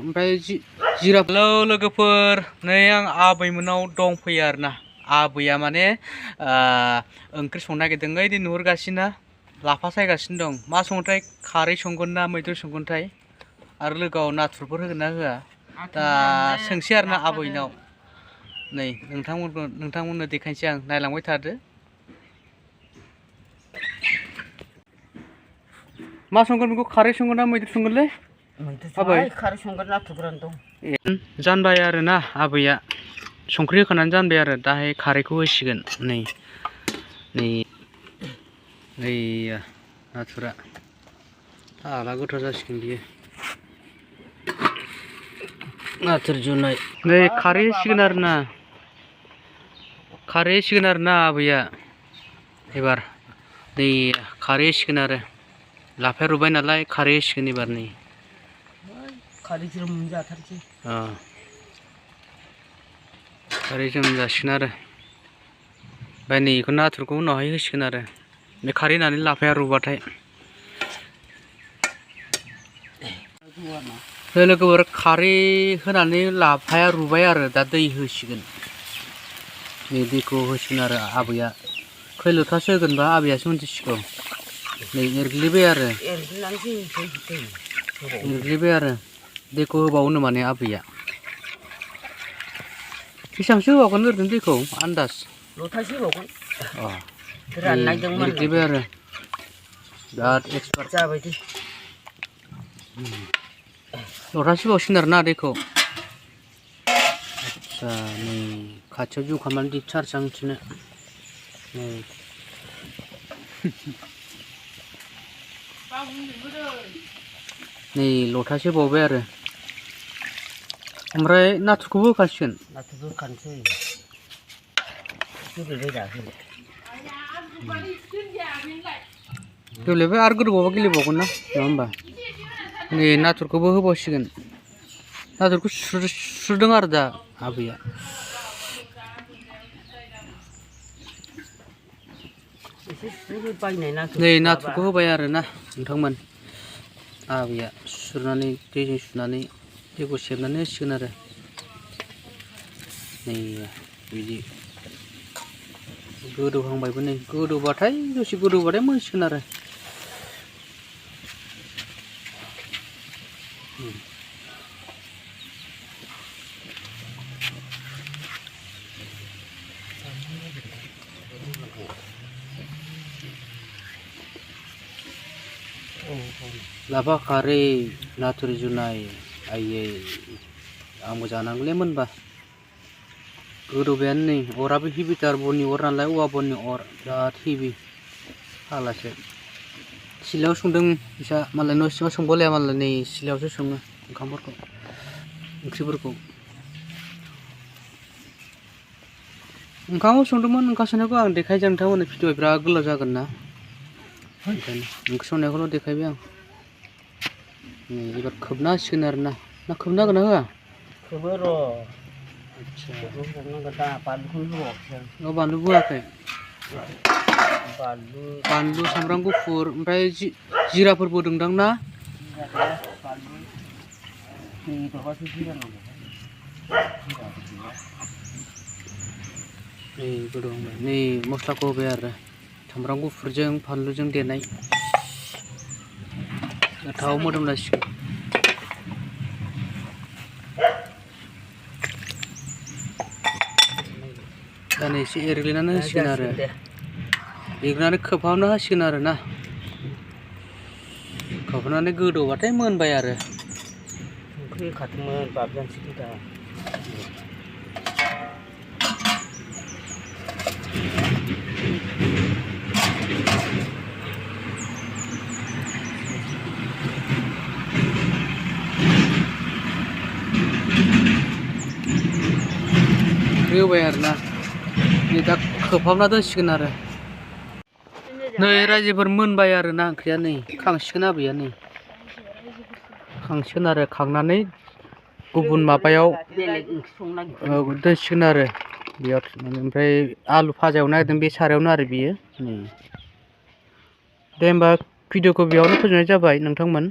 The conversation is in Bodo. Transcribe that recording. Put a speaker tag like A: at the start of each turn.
A: ओमफ्राय जिरा लोगोफोर नै आं आबैमोनाव दंफैयो आरोना आबैया माने ओंख्रि संनो नागिरदों ओइदि नुहुरगासिनो लाफा सायगासिनो दं मा संगोनथाय खारै संगोन ना मैद्रु संगोनथाय आरो लोगोआव नाथुरफोर होगोन ना होआ दा सोंसै आरोना आबैनाव नै नोंथांमोननो देखायनोसै आं नायलांबाय थादो मा संगोन बेखौ खारै संगोन ना मैद्रु संगोनलै आबै
B: खारै संगोन नाथुरफोरानो दं
A: जानबाय आरोना आबैया संख्रि होखानानै जानबाय आरो दाहाय खारैखौ होसिगोन नै नाथुरा हाला गोथाव जासिगोन बियो नाथुर जुनाय नै खारै होसिगोन आरोना आबैया एबार नै खारै होसिगोन आरो लाफाया रुबाय नालाय खारै होसिगोन एबार नै
B: खारैजों जाथारसै
A: खारैजों जासिगोन आरो ओमफ्राय नै बेखौ नाथुरखौ उनावहाय होसिगोन आरो बे खारै होनानै लाफाया रुबाथाय लोगोफोर खारै होनानै लाफाया रुबाय आरो दा दै होसिगोन नै दैखौ होसिगोन आरो आबैया खै लथासो होगोनबा आबैयासो मिन्थिसिगौ नै एरग्लिबाय आरो दैखौ होबावनो माने आबैया बेसेबांसो होबावगोन ओरैनो दैखौ आन्दाज
B: लथासे होबावगोन राननायदोंमोन
A: एरग्लिबाय आरो बिराद एक्सपार्ट
B: जाबाय दे
A: लथासे बावसिगोन आरोना दैखौ आदसा नै खाथियाव जुम खालामनानै दिन्थिथारसै आं नोंसोरनो नै लथासे बावबाय आरो ओमफ्राय नाथुरखौबो होखासिगोन
B: नाथुरखौ होखानोसै
A: गेब्लेबाय आरो गोदौबावबा गेलेबावगोन ना नङा होमबा नै नाथुरखौबो होबावसिगोन नाथुरखौ सुस्रदों आरो दा आबैया नै नाथुरखौ होबाय आरो ना नोंथांमोन आबैया सुनानै दैजों सुनानै दैखौ सेबनानै होसिगोन आरो नै बिदि गोदौहांबायबो नै गोदौबाथाय दसे गोदौबाथाय मोनसिगोन आरो लाफा खारै नाथुर जुनाय आयै आंबो जानांगौलै मोनबा गोदौबायानो नै अराबो हेभिथार बननि अर नालाय औवा बननि अर बिराद हेभि फाग्लासो सिलायाव संदों बिसा मालाय न' सिङाव संबावलाया मालाय नै सिलायावसो सङो ओंखामफोरखौ ओंख्रिफोरखौ ओंखामाव संदोंमोन ओंखाम संनायखौ आं देखायजों नोंथांमोननो भिडिअ बिराद गोलाव जागोन ना ओंखायनो ओंख्रि संनायखौल' देखायबाय आं नै एबार खोबना होसिगोन आरो ना खोबना होगोन ना होआ
B: खोबो र'
A: बानलु होआखै बानलु सामब्राम गुफुर ओमफ्राय जिराफोरबो होदोंदां ना नै गोदौहांबाय नै मस्लाखौ होबाय आरो सामब्राम गुफुरजों फानलुजों देनाय गोथाव मोदोमलायसिगोन दा नै एसे एरग्लिनानै होसिगोन आरो एरग्लिनानै खोबहाबना होसिगोन आरो ना खोबहाबनानै गोदौबाथाय मोनबाय आरो
B: संख्रि होखादोंमोन बाबजानोसै दा
A: होबाय आरो ना नै दा खोबहाबना दोनसिगोन आरो नै रायजोफोर मोनबाय आरो ना ओंख्रिया नै खांसिगोन आबैया नै खांसिगोन आरो खांनानै गुबुन माबायाव दोनसिगोन आरो बेयाव ओमफ्राय आलु भाजा एवनो नागिरदों बे सारायावनो आरो बियो नै दे होमबा भिडिअखौ बेयावनो फोजोबनाय जाबाय नोंथांमोन।